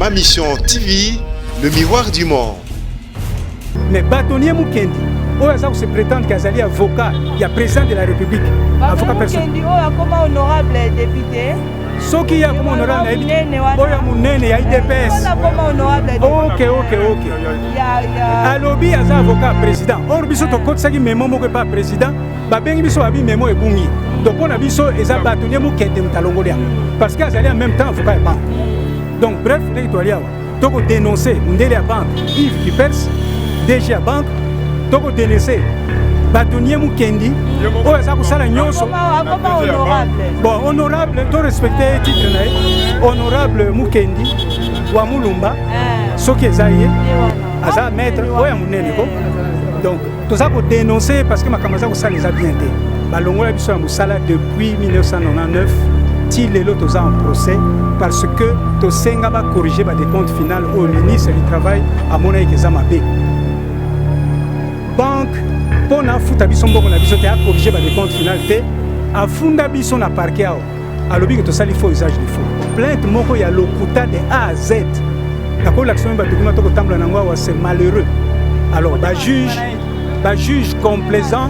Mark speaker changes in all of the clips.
Speaker 1: Ma Mission TV, le miroir du monde.
Speaker 2: Mais bâtonnier Mukendi, oyo aza se prétendre qu'azali avocat ya président de la République,
Speaker 3: avocat personnel. Mukendi oyo akoma honorable député.
Speaker 2: Soki ye akoma honorable nayebi oyo ya monene ya UDPS. Ok. Alobi aza avocat ya président. Or biso tokotisaki memo moko epa président, babengi biso babi memo ebungi. Donc mpo na biso eza bâtonnier Mukendi moto alongoli yango parce que azali en même temps avocat ya banque. Donc bref, ndenge toali awa tokodénonce mondele ya banque Yves Kipers, DG ya banque, tokodénonce bâtonnier Mukendi oyo aza kosala nyonso. Bon, honorable, to respecte titre na ye, honorable Mukendi wa Mulumba, soki eza ye aza maître oyo ya monene ko. Donc toza kodénonce parce que makambo aza kosala eza bien te. Balongola biso ya mosala depuis 1999 ti lelo toza en procès parce que tosenga bacorrige badécompte final oyo ministre du Travail amonaki eza mabe. Banque mpo na afuta biso mbongo na biso te, acorrige badécompte final te, afunda biso na parquet awa, alobi ke tosali faux usage de faux, plainte moko ya lokuta de A à Z. Nakolakisa oyo badocument tokotambola nango awa, c'est malheureux. Alors bajuge complaisant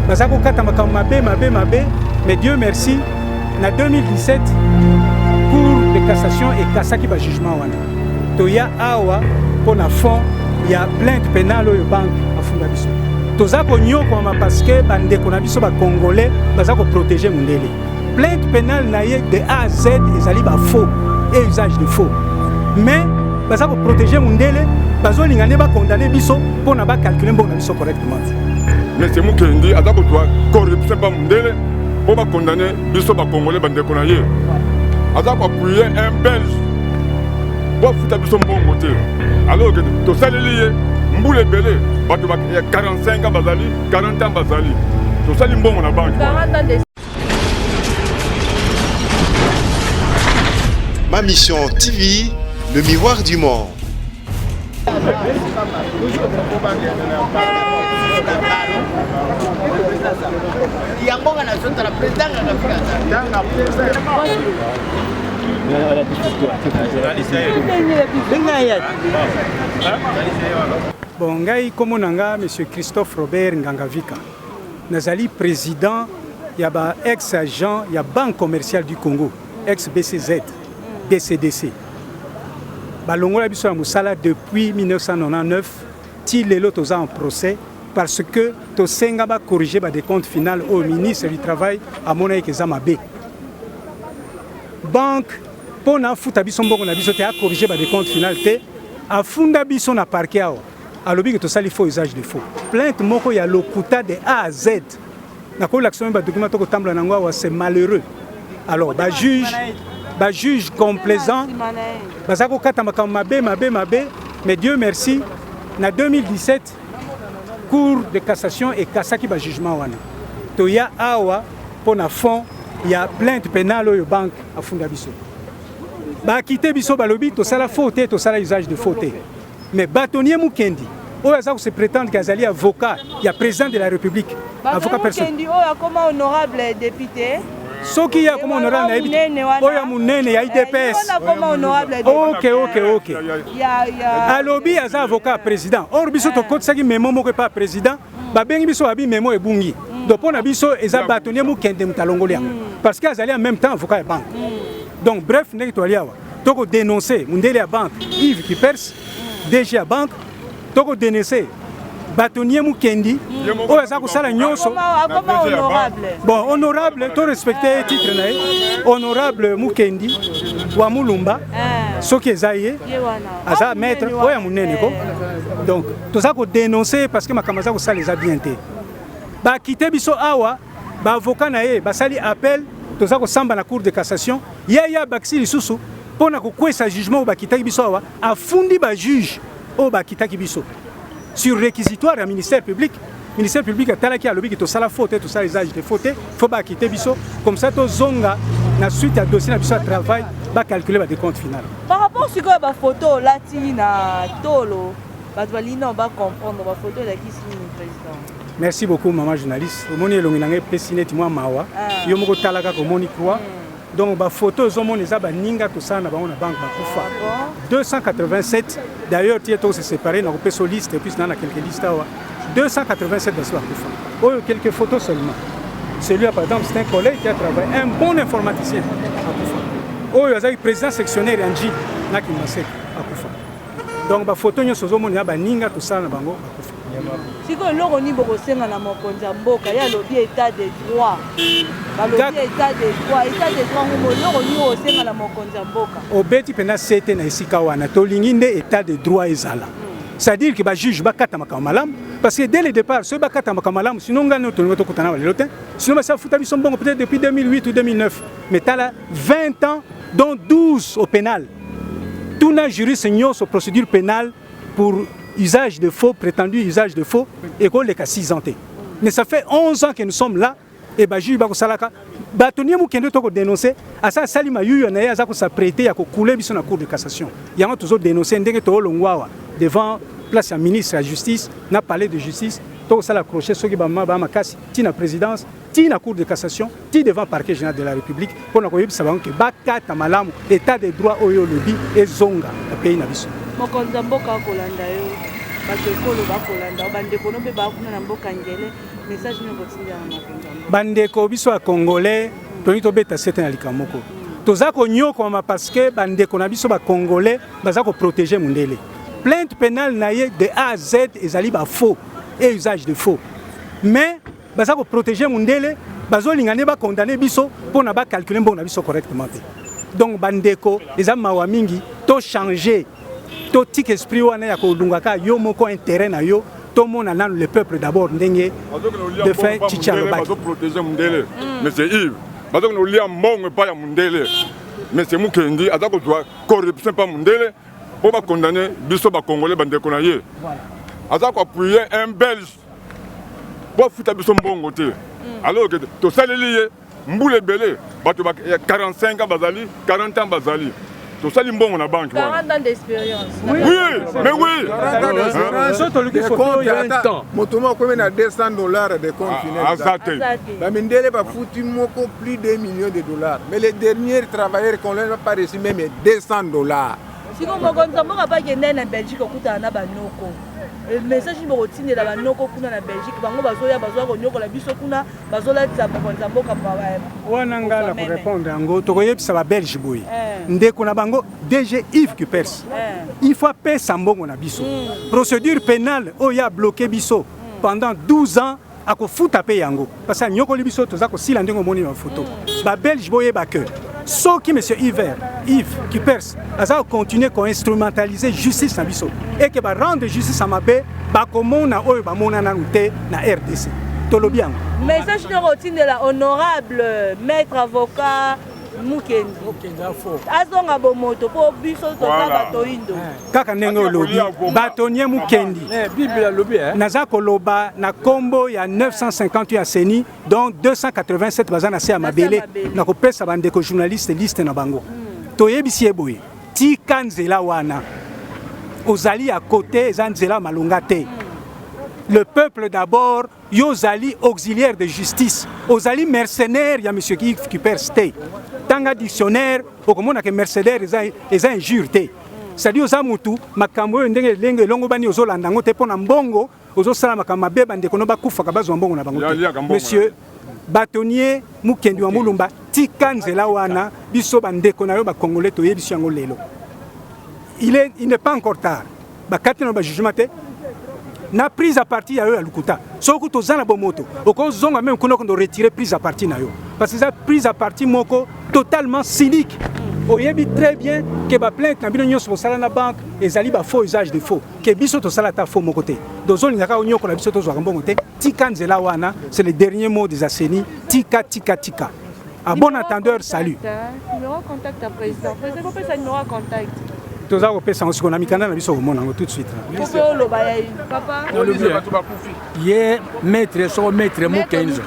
Speaker 2: baza kokata makambo mabe mabe mabe. Mais Dieu merci, na 2017 Cour de cassation ekasaki bajugement wana. Toya awa mpo na fond ya plainte pénale oyo banque afunda biso. Toza konyokwama parce que bandeko na biso bacongolais baza koprotege mondele. Plainte pénale na ye de A à Z ezali bafaux et usage de faux, mais baza koprotege mondele, bazolinga nde bakondane biso mpo na bacalcule mbongo na biso correctement.
Speaker 4: Monsieur Mukendi aza kozwa corruption mpa mondele mpo bakondane biso bacongolais, bandeko na ye. Aza koappuye un Belge po afuta biso mbongo te, alors que tosaleli ye mbula ebele. Bato ya 45 ans bazali, 40 ans bazali, tosali mbongo na banque.
Speaker 1: Ma Mission TV, le miroir du monde.
Speaker 5: Yango nga nazotala président nga.
Speaker 2: Bon, ngai kombo na nga monsieur Christophe Robert Ngangavika, nazali président ya ba ex agent ya Banque commerciale du Congo, ex BCZ BCDC. Balongola biso ya mosala depuis 1999 ti lelo toza en procès parce que tosenga bacorrige badécompte final oyo ministre du Travail amonaki eza mabe. Banque mpo na afuta biso mbongo na biso te, acorrige badécompte final te, afunda biso na parquet awa, alobi ke tosali faux usage de faux, plainte moko ya lokuta de A à Z. Nakolakisa oyo badocument tokotambola nango awa, c'est malheureux. Alors bajuge complaisant baza kokata makambo mabe mabe mabe. Mais Dieu merci, na 2017 Cour de cassation ekasaki bajugement wana. Toya awa mpo na fond ya plainte pénale oyo banque afunda biso. Bakite biso, balobi tosala faux te, tosala usage de faux te. Mais bâtonnier Mukendi oyo aza kose prétendre ke azali avocat ya président de la République, avocat
Speaker 3: personnel. Mukendi oyo akoma honorable député.
Speaker 2: Soki ye akoma honorable nayebi oyo ya monene ya UDPS. Ok. Alobi aza avocat ya président. Or biso tokotisaki memo moko epa président, babengi biso babi memo ebungi. Donc mpo na biso eza bâtonnier Mukende moto alongoli yango parce que azali en même temps avocat ya banque. Donc bref, ndenge toali awa, tokodénonce mondele ya banque Yves Kipers, DG ya banque, tokodénonce bâtonnier Mukendi oyo aza kosala nyonso. Bon, honorable, to respecte titre na ye, honorable Mukendi wa Mulumba, soki eza ye aza maître oyo ya monene ko. Donc toza kodénonce parce que makambo aza kosala eza bien te. Bakite biso awa, baavocat na ye basali appel, toza kosamba na Cour de cassation. Ye abakisi lisusu mpo na kokwesa jugement oyo bakitaki biso awa, afundi bajuge oyo bakitaki biso sur réquisitoire ya ministère public. Ministère public atalaki, alobiki tosala faux te, tosala usage de faux te, faut bakite biso comme ça tozonga na suite ya dossier na biso ya travail, bacalcule badécompte final.
Speaker 3: Par rapport sikoyo bafoto olati na tolo, bato balingi nao bacomprendre bafoto elakisi nini, président?
Speaker 2: Merci beaucoup, mama journaliste. Omoni elongi na ngai epesi neti mwa mawa. Yo moko tala kaka, omoni croix. Donc bafoto ozomona eza baninga tosala na bango na banque, bakufa. 287 d'ailleurs, tie tose séparé na kopesa liste, et puis na na quelques listes awa, 287 basi bakufa. Oyo quelques photos seulement. Celui-là, par exemple, c'est un collègue qui a travaillé, un bon informaticien, akufa. Oyo azalaki président sectionnaire ya Ndjili na Kimbaseke, akufa. Donc bafoto nyonso ozomona ya baninga tosala na bango bakufa.
Speaker 3: Sikoyo eloko nini bokosenga na mokonzi ya mboka? Ye alobi état de droit, balobi état de droit, état de droit ngo, eloko nini okosenga na mokonzi ya mboka?
Speaker 2: Obeti mpenza sete na esika wana. Tolingi nde état de droit ezala, c'est-à-dire que bajuge bakata makambo malamu, parce que dès le départ, soki bakata makambo malamu, sinon ngai no tolingi tokutana balelo te. Sinon basi afuta biso mbongo peut-être depuis 2008 ou 2009. Mais tala, 20 ans, dont 12 au pénal. Tuna juriste nyonso, procédure pénale pour usage de faux, prétendu usage de faux, ekoleka 6 ans te. Mais ça fait 11 ans que nous sommes là et bajuge bakosalaka bato nie mokende. Tokodénonce asa asali mayuyo na ye, aza kos'apprêter ya kocouler biso na Cour de cassation. Yango tozodénonce ndenge toolongwa awa devant place ya ministre ya Justice na palais de justice. Tokosala crochet soki bamama baa makasi ti na présidence, ti na Cour de cassation, ti devant parquet général de la République, mpona koyebisa bango ke bakata malamu, état de droit oyo olobi ezonga na pays na biso.
Speaker 3: Mokonzi ya mboka akolanda yo, bato ekolo bakolanda yo, bandeko no mpe bakuna na mboka ngele. Message nini okotindela na mokonzi ya mboka?
Speaker 2: Bandeko biso ya Congolais, tolingi tobeta sete na likambo moko. Toza konyokwama parce que bandeko na biso bacongolais baza koprotéger mundele. Plainte pénale na ye de A à Z ezali bafaux et usage de faux, mais baza koprotéger mundele. Bazolinga nde bacondamner biso mpona bacalculer mbongo na biso correctement te. Donc bandeko, eza mawa mingi. Tochange, totika esprit wana ya kolungaka yo moko intérêt na yo. Tomona nanu le peuple d'abord, ndenge de fait Tshitshi alobaki.
Speaker 4: Bazoprotéger mundele. Monsieur Yves, bazokende kolia mbongo epai ya mundele. Monsieur Mukendi aza kozwa corruption epai mundele mpo bacondamner biso bacongolais, bandeko na ye. Aza koappuyer un Belge mpo afuta biso mbongo te, alors que tosaleli ye mbula ebele. Bato ya 45 ans bazali, 40 ans bazali, tosali mbongo na banque wana.
Speaker 3: 40 ans d'expérience.
Speaker 4: Oui, mais oui.
Speaker 2: So toluki photo ya
Speaker 6: Moto moko akomi na 200 $ de compte final.
Speaker 4: Aza te.
Speaker 6: Bamindele bafuti moko plus de 1 million de dollars, mais les derniers travailleurs qu'on n'a pas reçu même 200 $.
Speaker 3: Sikoyo mokonzi ya mboka bakende na Belgique okutana na banoko. Message nini bokotindela banoko kuna na Belgique? Bango bazoya, bazoya konyokola biso kuna, bazolatisa mokonzi ya mboka.
Speaker 2: Wana nga na korépondre yango. Tokoyebisa babelge boye: ndeko na bango DG Yves Cupers, il faut apesa mbongo na biso. Procédure pénale oyo abloquer biso pendant 12 ans, akofuta mpe yango, parce que anyokoli biso, toza kosila ndenge omoni bafoto. Babelge boyeba ke soki monsieur Iver Yves Cupers aza kocontinuer koinstrumentaliser justice na biso, eke barendre justice ya mabe, bakomona oyo bamona nanu te na RDC. Tolobi yango.
Speaker 3: Message nini okotindela honorable maître avocat Mukendi? Azonga bomoto mpo biso toza bato indo.
Speaker 2: Kaka ndenge olobi, bâtonnier Mukendi, naza koloba na nkombo ya 950 ya CENI, donc 287 baza na se ya mabele. Na kopesa bandeko journaliste liste na bango. Toyebisi ye boye: tika nzela wana ozali ya kote, eza nzela malonga te. Le peuple d'abord. Yo ozali auxiliaire de justice, ozali mercenaire ya monsieur Yves Cupers te. Tanga dictionnaire, okomona ke mercenaire eza injure te. C'est-à-dire oza mutu makambo oyo ndenge elenge elongo bani, ozolanda yango te mpo na mbongo, ozosala makambo mabe. Bandeko no bakufaka, bazwa mbongo na bango te. Monsieur bâtonnier Mukendi wa Mulumba, tika nzela wana. Biso bandeko na yo bacongolais toyebisi yango lelo. Il n'est pas encore tard. Bakati na bajugement te na prise à partie ya yo ya lukuta. Soki toza na bomoto, okozonga même kuna kondo retirer prise à partie na yo, parce que eza prise à partie moko totalement cynique. Oyebi très bien ke baplainte na bino nyonso bosala na banque ezali bafaux, usage de faux, ke biso tosala ata faux moko te. Tozolinga kaka onyokola biso, tozwaka mbongo te. Tika nzela wana. C'est le dernier mot des aseni. Tika, tika, tika. À bon entendeur, salut.
Speaker 3: Numéro contact à président. Président, bopesa numéro ya contact.
Speaker 2: Toza kopesa yango sikoyo na mikanda na biso, komona yango tout de suite.
Speaker 3: Mpo oloba ya papa.
Speaker 7: Ye maître, soko maître Mukendi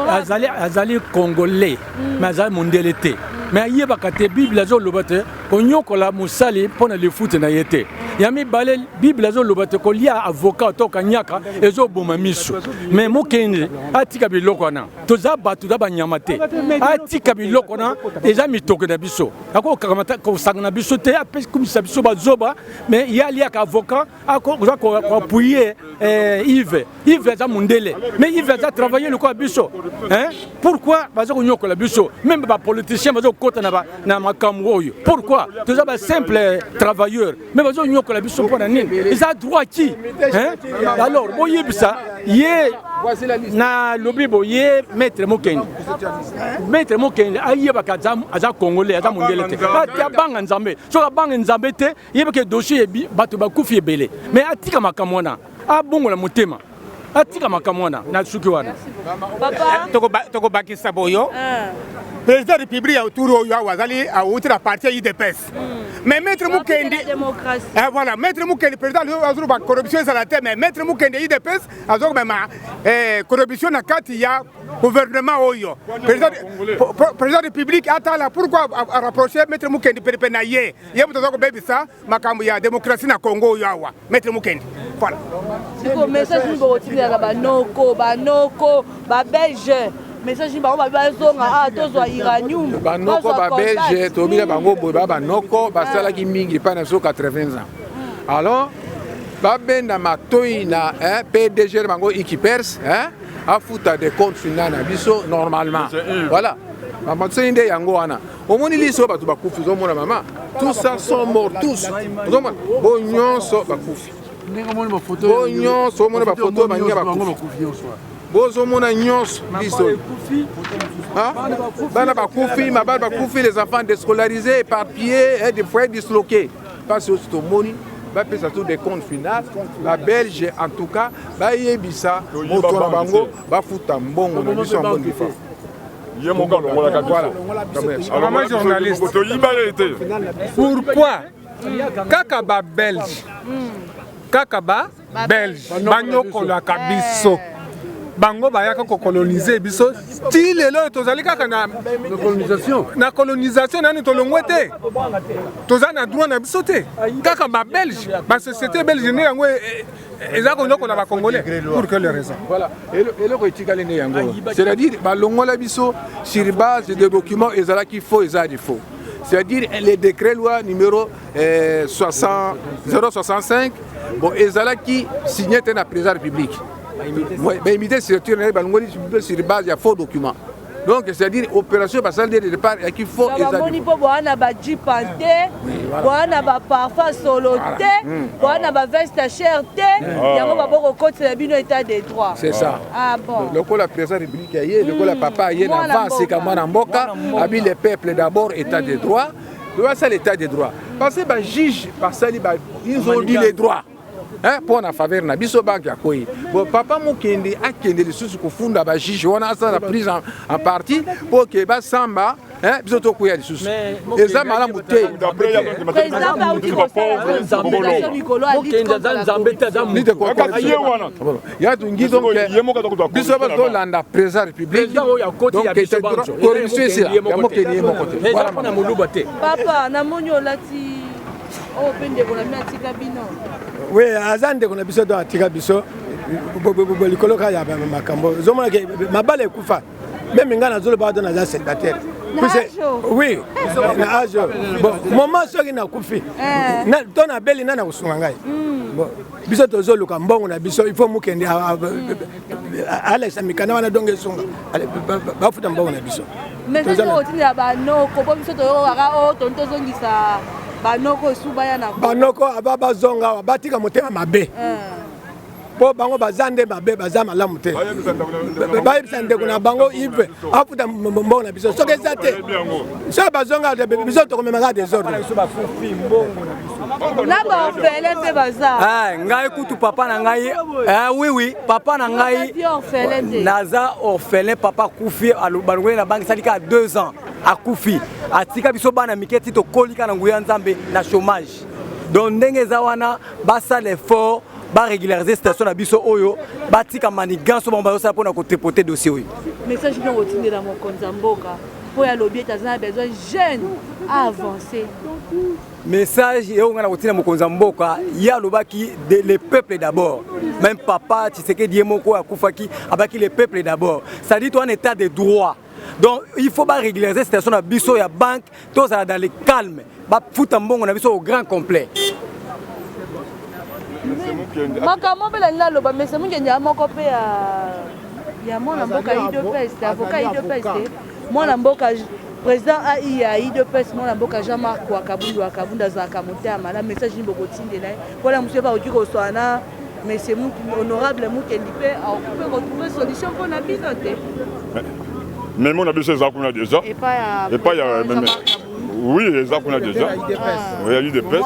Speaker 7: azali, azali congolais, mais azali mondele te. Mais ayebaka te Bible azoloba te konyokola mosali mpo na lifute na ye te. Ya mibale, Bible azoloba te kolia avocat to kanyaka ezoboma miso. Mais Mukendi atika biloko wana. Toza bato, toza banyama te. Atika biloko wana, eza mitoke na biso. Akokamata kosangana biso te, apekumisa biso bazoba, mais ye aliaka avocat, akoza koappuyer Yves. Yves aza mundele, mais Yves aza travailler lokola biso. Hein? Pourquoi baza konyokola biso? Même ba politiciens baza kokota na makambo oyo. Pourquoi? Toza ba simple travailleur, mais baza konyokola biso mpo na nini? Eza droit qui? Hein? Alors boyebisa ye na lobi boye maître Mukendi. Maître Mukendi ayebaka aza congolais, aza mondele te. Abanga Nzambe. Soki abanga Nzambe te, yebaka dossier bato bakufi ebele. Mais atika makambo wana, abongola motema. Atika makambo wana na suki wana.
Speaker 6: Tokobakisa boyo, président de république ya tour oyo awa azali awuti na parti ya UDPS, mais maître Mukendi, voilà, maître Mukendi, président azoloba corruption ezala te, mais maître Mukendi ya UDPS azokomema corruption na kati ya gouvernement oyo. Président république atala pourquoi arapproche maître Mukendi penepene na ye. Ye moto aza kobebisa makambo ya démocratie na Congo oyo awa, maître Mukendi, voilà.
Speaker 3: Siko message nini bokotindelaka banoko babelge? Message nini bango babi bazonga awa, tozwa uranium?
Speaker 6: Banoko babelge, tobila bango boye, ba banoko basalaki mingi epai na biso 80 ans. Alors babenda matoi na PDG na bango Ikipers, afuta de compte final na biso normalement. Voilà, mamatoi nde yango wana. Omoni liso, bato bakufi, ozomona mama, tout ça sont morts tous. Ozomona bo nyonso bakufi, bo nyonso omona bafoto, baninga bakufi, bozomona nyonso liso, bana bakufi, mabala bakufi, les enfants déscolarisés, éparpillés, des foyers disloqués. Mpasi oyo tomoni, bapesa tout des comptes final. Babelge en tout cas bayebisa moto na bango bafuta mbongo na biso ya mbongo.
Speaker 4: Ye moko alongolaka biso.
Speaker 8: Mama journaliste,
Speaker 4: toyiba ye te.
Speaker 8: Pourquoi kaka babelge, kaka babelge banyokolaka biso? Bango bayaka kokolonize biso ti lelo oyo tozali kaka na colonisation. Nani tolongwe te, toza na droit na biso te. Kaka babelge, basociété belge nde yango eza konyokola bacongolais, pour quelle raison?
Speaker 6: Voilà, eloko etikali nde yango, c'est-à-dire balongola biso sur base de documents ezalaki faux, eza du faux, c'est-à-dire le décret loi numéro 60, 065. Bon, ezalaki signé te na président république, baimité signature na ye, balongoli sur base ya faux document. Donc c'est-à-dire opération basali de départ yaki faux.
Speaker 3: Bamoni mpo boa na bajeep te, boa na baparfum solo te, boa na baveste cher te, yango babokokotela bino état de droit.
Speaker 6: C'est ça.
Speaker 3: Ah bon.
Speaker 6: Lokola président république ya ye, lokola papa ye na va sika mwana mboka abi le peuple d'abord, état de droit, basala état de droit, parce que bajuge basali, ils ont dit les droits mpo na faveur na biso. Banque akwei. Bon, papa Mokende akende lisusu kofunda bajuge wana, asala prise en partie mpo ke basamba biso tokwea lisusu, eza malamu te.
Speaker 3: Président bauti kosala mikolo.
Speaker 7: Aza Nzambe te, aza
Speaker 6: Ya tungi, donc biso tolanda président république, donc corruption esila ya Mokende ye moko te.
Speaker 7: Eza mpona moluba te.
Speaker 3: Papa, namoni olati oyo mpe ndeko na bino atika bino.
Speaker 9: Oui, aza ndeko na biso, donc atika biso likolo kaka ya makambo. Ozomona ke mabala ekufa. Même ngai nazoloba do naza célibataire, oui, na age. Bon, moment soki nakufi to nabeli, nani akosunga ngai? Bon, biso tozoluka mbongo na biso. Il faut Mokende alekisa mikanda wana, donc esunga bafuta mbongo na biso.
Speaker 3: Message otindela banoko, po biso toyokaka o toni tozongisa banoko esu baya na
Speaker 9: Banoko aba bazonga awa, batika motema mabe, mpo bango baza nde mabe, baza malamu te. Bayebisa ndeko na bango Ive afuta mbongo na biso. Soki eza te, soki bazonga, biso tokomemaka désordre.
Speaker 3: Na baorphelin mpe baza.
Speaker 10: Ngai kutu papa na ngai, oui, papa na ngai, naza orphelin. Papa akufi, balongoli na banque, esali kaka 2 ans akufi, atika biso bana mike ti tokoli kaka na nguya Nzambe na chômage. Donc ndenge eza wana, basala effort, barégulariser situation na biso oyo, batika manigance oyo bango bazosala mpona kotripoter dossier oyo.
Speaker 3: Message nini otindela mokonzi ya mboka? Mpo ya lobi ete aza na besoin jeune a avancer.
Speaker 10: Message oyo ngai nakotina mokonzi ya mboka, ye alobaki le peuple d'abord. Même papa Tshisekedi ye moko akufaki abaki le peuple d'abord. C'est-à-dire toi en état de droit. Donc il faut ba régulariser situation na biso ya banque, tozala dans le calme, bafuta mbongo na biso au grand complet.
Speaker 3: Makambo mpe nalingi naloba, mese Mukendi ya moko mpe ya mwana mboka UDPS, avocat UDPS te, mwana mboka président AI ya UDPS, mwana mboka Jean-Marc Wakabundu Wakabundu azalaka motema malamu. Message nini bokotindela ye mpona mosu ye bakoki koswana na monsieur honorable Mukendi mpe akoki kotrouve solution mpona bino te?
Speaker 4: Memo na biso eza kuna déjà epai ya, oui, eza kuna déjà ya UDPS,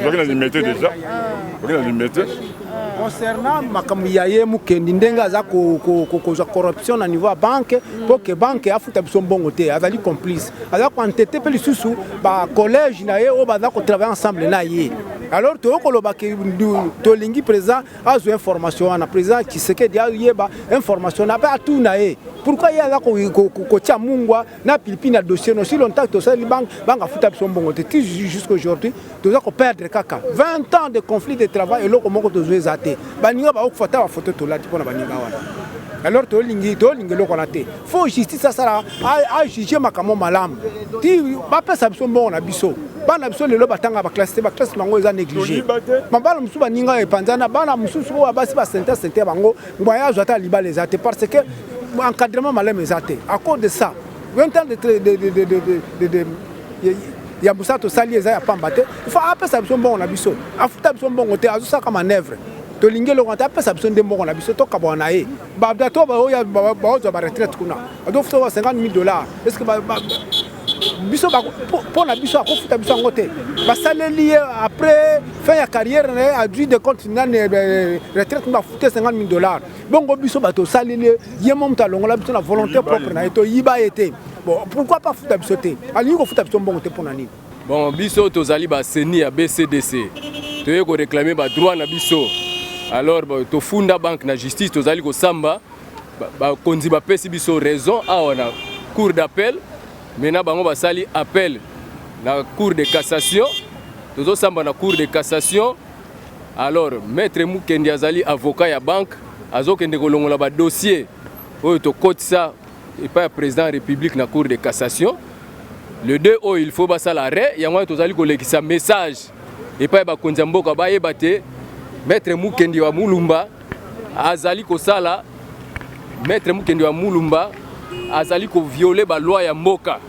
Speaker 4: ozalaki na Limete déjà, ozalaki na Limete.
Speaker 9: Concernant makambo ya ye Mukendi, ndenge aza kozwa corruption na niveau ya banque mpo ke banque afuta biso mbongo te, azali complice, aza koentêter mpe lisusu bacollège na ye oyo baza kotravaille ensemble na ye. Alors toyei koloba ke tolingi président azwa information wana, président Tshisekedi ayeba information na mpe atuna ye pourquoi ye aza kotia mungwa na pilipili na dossier. No si longtemps tosali banque, banque afuta biso mbongo te ti jusqu'aujourd'hui, toza koperdre kaka 20 ans de conflit de travail. Eloko moko tozwa eza te. Baninga bakokufa ta bafoto tolati mpona baninga wana. Alors tolingi, tolingi eloko wana te. Faut justice asala, ajuge makambo malamu ti bapesa biso mbongo na biso. Bana biso lelo batanga baclasse te, baclasse bango eza négligé. Mabala mosusu baninga epanzana, bana mosusu oyo basi basente sente bango moyen azwa ata libala eza te, parce que encadrement malamu eza te. À cause de ça, 20 ans de ya mosala tosali eza ya pamba te. Il faut apesa biso mbongo na biso. Afuta biso mbongo te, azosaka manœuvre. Tolingi eloko te, apesa biso nde mbongo na biso, tokabwana na ye. Bato oyo baozwa baretraite kuna azofuta ba 50 000 $, est ce que biso, mpo na biso, akofuta biso yango te? Basaleli ye après fin ya carrière na ye, azwi de compte nani retraite, bafute 50 000 $. Bongo biso bato osaleli ye mo, moto alongola biso na volonté propre na ye, toyiba ye te. Bon, pourquoi pas futa biso te? Alingi kofuta biso mbongo te, mpo na nini?
Speaker 11: Bon, biso tozali baseni ya BCDC, toye koréclamer badroit na biso. Alors bon, tofunda banque na justice, tozali kosamba, bakonzi bapesi biso raison awa na cour d'appel. Maintenant bango basali appel na cour de cassation, tozosamba na cour de cassation. Alors maître Mukendi azali avocat ya banque, azokende kolongola badossier oyo tokotisa epai ya président ya république na cour de cassation. Le 2 oyo il faut basala arrêt. Yango wana tozali kolekisa message epai ya bakonzi ya mboka, bayeba te maître Mukendi wa Mulumba azali kosala, maître Mukendi wa Mulumba azali kovioler baloi ya mboka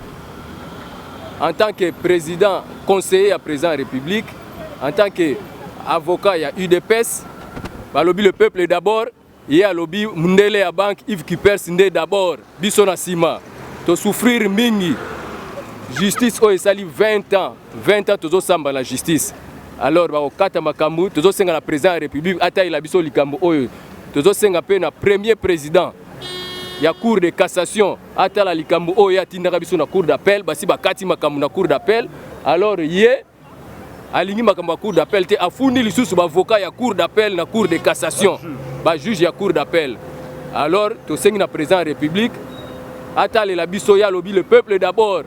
Speaker 11: en tant que président conseiller ya président ya république, en tant que avocat ya UDPS. Balobi le peuple d'abord, ye alobi mundele ya banque Yves Cupers nde d'abord, biso na nsima. Tosouffrir mingi. Justice oyo esali 20 ans, 20 ans tozosamba na justice. Alors bakokata makambo. Tozosenga na président ya république atayela biso likambo oyo. Tozosenga mpe na premier président ya cour de cassation atala likambo oyo. Ye atindaka biso na cour d'appel, basi bakati makambo na cour d'appel. Alors ye alingi makambo ya cour d'appel te, afundi lisusu baavocat ya cour d'appel na cour de cassation, bajuge ya cour d'appel. Alors tosengi na président ya république atalela biso. Ye alobi le peuple d'abord,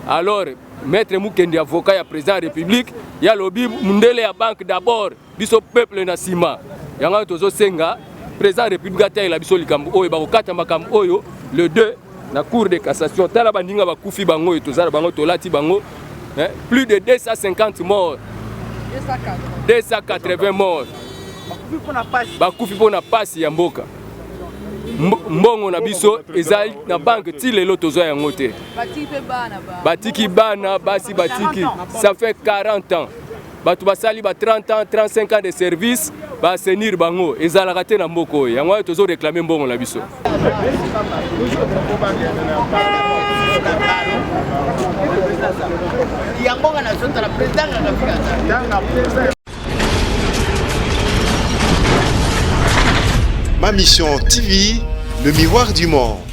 Speaker 11: alors maître Mukendi avocat ya président ya république, ye alobi mundele ya banque d'abord, biso peuple na nsima. Yango wana tozosenga président ya république atalela biso likambo oyo. Bakokata makambo oyo le 2 na cour de cassation. Tala baninga bakufi, bango oyo toza na bango, tolati bango, plus de 250 morts, 280 morts bakufi mpo na pasi ya mboka. Mbongo na biso ezali na banque ti lelo tozwa yango te. Batiki bana, basi batiki, ça fait 40 ans. Bato basali ba 30 ans, 35 ans de service, baassainir bango, ezalaka te na mboka oyo. Yango wana tozoréclamer mbongo na biso.
Speaker 5: Yango nga nazotala président nganga.
Speaker 1: Ma Mission TV, le miroir du monde.